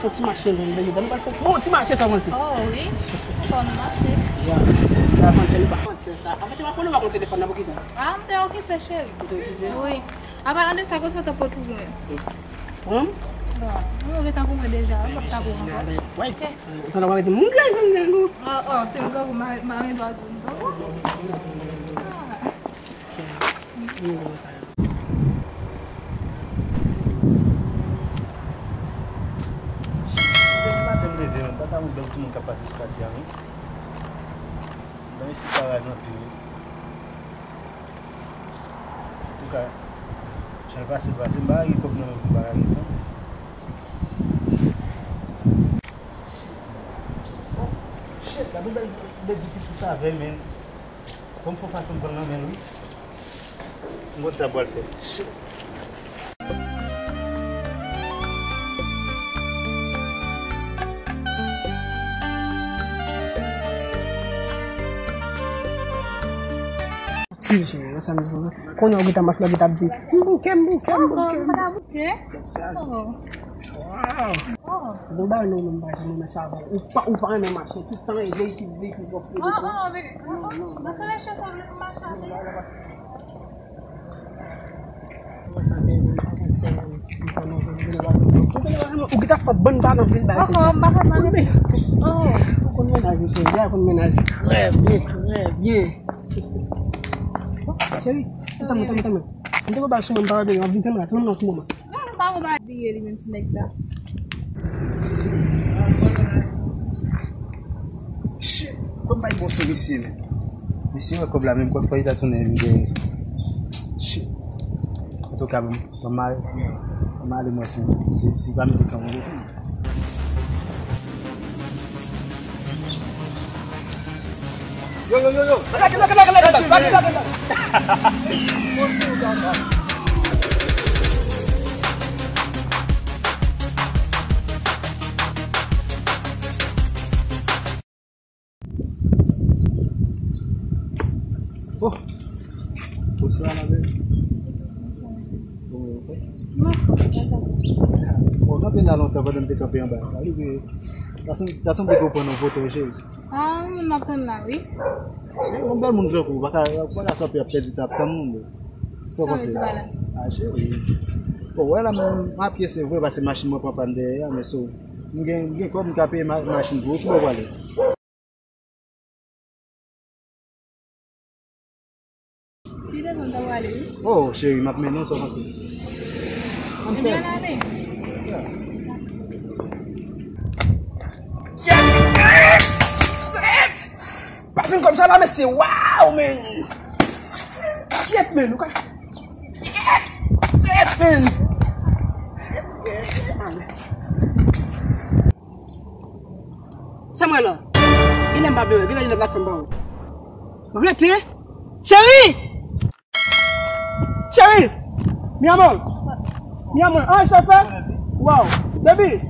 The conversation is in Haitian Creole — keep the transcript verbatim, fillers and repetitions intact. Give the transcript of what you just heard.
Yon ti mache, nou, nou, nou pral fè. Bon, ti mache, sa w panse? Oh, wi. Fò nou mache. Ya. Sa w panse, nou pa panse sa. An fèt, se pa pou nou pa konn telefòn nan, pou ki sa? Ah, m te okipe, cheri. Ou te okipe? Wi. Apa, an de sa, kote w t ap retwouve mwen? Bon? Bon, ou gentan pou mwen deja, m p ap ta pou ankò. Wè. Ok. Ou t ap di, "Moun grangou, moun grangou." Oh, oh, se yon grangou, ma-, maren dwa di m tou. Ah. Moun grangou sa yo. Depi maten m leve, m pa ta wè bèl timoun k ap pase sou katye a, non. Nan isit la raz anpil wi. Antouka, jan l pase l pase, m pa gen kòb nan men m pou m pa lage tan. Oh, shit, gade yon bèl, bèl ti piti sa avè l, men. Fò m fè fason m pran l nan men l wi. M konn sa m pral fè. Shit. Kounye a ou gentan mache la, gentan ap di, "M bouke, m bouke, m bouke, m bouke." Bouke? Yes, sir. Oh. Wow. Oh. Bon, ba nou menm pa janm renmen sa avan. Ou pa, ou pa renmen mache. Tout tan e veyikil, veyikil, veyikil. Oh, oh, veyikil. Oh, oh. Nan se lè chèf ou vle pou mache avè. Ou gentan fè bòn pa nan vil ba. Oh, oh, m pa konn nan vil. Oh. Ou konn mennaj ou, cheri. Ou konn mennaj trè byen, trè byen. Cheri, tanmen, tanmen, tanmen. M te gon bagay sou mwen, m pa wè byen, m ap vin tanmen la, tanmen nan ti moman. Non, nou pa gon bagay vire li menm ti nèg sa. Shit, kòb bay bon sou misye, men. Misye wè kòb la, menm kòb fò li ta tounen vin dèyè. Shit. Antouka, bon, ban m ale, ban m ale, mwen, si, si, si pa mete tan mwen rete. Yo, yo, yo, yo. Lage, lage, lage, lage, lage, lage, lage. Oh. Bonswa, ma belle. Kòman w ye? Bon, kanpe la lontan pandan m te kanpe anba sa. Li te, ta sanble ke w pran nan votè, cheri. Ah, moun m ap tann la, wi. Yon bèl moun tankou w, pa ka, pa ka kanpe ap pèdi tan ap tann moun, bro. Sa w panse? Ah, cheri. Bon, wè la, m, m a pye, se vre, paske machin mwen pran pàn dèyè a, men so, m gen, m gen kòb, m ka peye ma-, machin pou ou. Ki bò w prale? Li te konn ta prale, wi. Oh, cheri, m ap mennen w, sa w panse? Ann fè l. Ebyen, n ale. Yeah. Yeah! Shit! Pa fin kòb sa la, mesye. Wow, man! Kyèt, man, ou ka. Shit, man! Sa m wè la? Genlè m pa vle wè, genlè gen lòt la k fè m pa wè. M ap rete. Cheri! Cheri! Mi amor! Mi amor! Ah, sa fè? Wow! Baby!